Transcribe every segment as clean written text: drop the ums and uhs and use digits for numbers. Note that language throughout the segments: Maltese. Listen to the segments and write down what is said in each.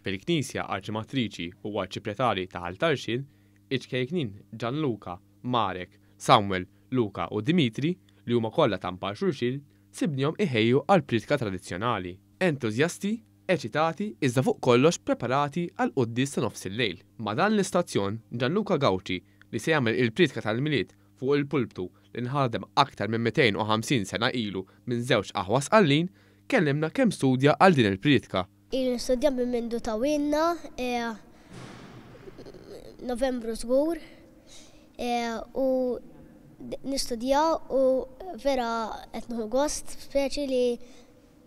Fil-Knisja Arċimatriċi u Arċipretali ta' Ħal Tarxien, iċ-ċkejknin Gianluca, Marek, Samuel, Luca u Dimitri, li huma kollha ta' mpar xulxin, sibnihom iħejju għall-prietka tradizzjonali. Entużjasti, eċitati iżda fuq kollox preparati għall-quddies ta' nofsillejl. Ma' dan l-istazzjon, Gianluca Gauci, li se jagħmel il-prietka tal-Milied fuq il-pulptu li nħadem aktar minn 250 sena ilu minn żewġ aħwa Sqallin, kellimna kemm studja għal din il-prietka. Ili nistudja minn mindu tawilna, Novembru żgur, u nistudja u vera qed nieħu gost, speċi li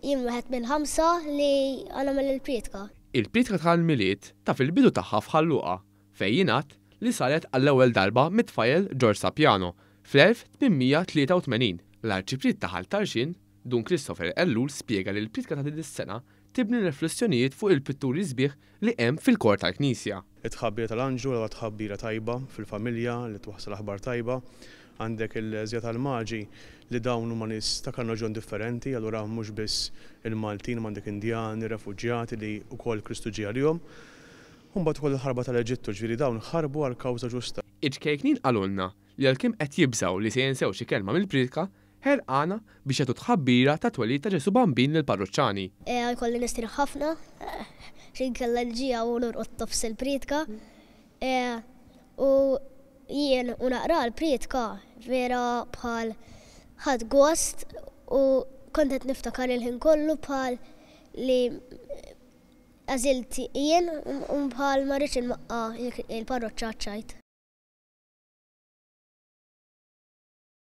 jien wieħed mill-ħamsa li nagħmel il-prietka. Il-prietka tal-Milied taf il-bidu tagħha f'Ħal Luqa, fejn jingħad li saret għall-ewwel darba mit-tfajjel Ġorġ Sapiano fl-1883. L-Arċipriet ta' Ħal Tarxien, Dun Christopher Ellul spjega li l-prietka ta' din is-sena tibni riflessjonijiet fuq il-pitturi sbieħ li hemm fil-kor tal-knisja. It-tħabbira tal-anġlu, l-ewwel tħabbira tajba fil-familja li twassal aħbar tajba. Għandek il-żjara tal-maġi li dawn huma nies ta' karnaġjon differenti, allura mhux biss il-Maltin imma għandek Indjani, refuġjati li wkoll Kristu ġie għalihom. U mbagħad ukoll il-ħarba tal-Eġittu, ġifieri dawn ħarbu għal kawża ġusta. Iċ-ċkejknin qalulna li għalkemm qed jibżgħu li se jinsew xi kelma mill-prietka, ħerqana biex jagħtu tħabbira tat-twelid ta' Ġesù Bambin lill-parruċċani. Jkolli nistrieħ ħafna, għax inkella nġi hawn u norqod nofs il-prietka. U jien u naqra l-prietka vera bħal ħadt gost u kont qed niftakar il-ħin kollu bħal li għażilt jien u bħal ma rridx inwaqqa' l-parroċċa għaċ-ċajt.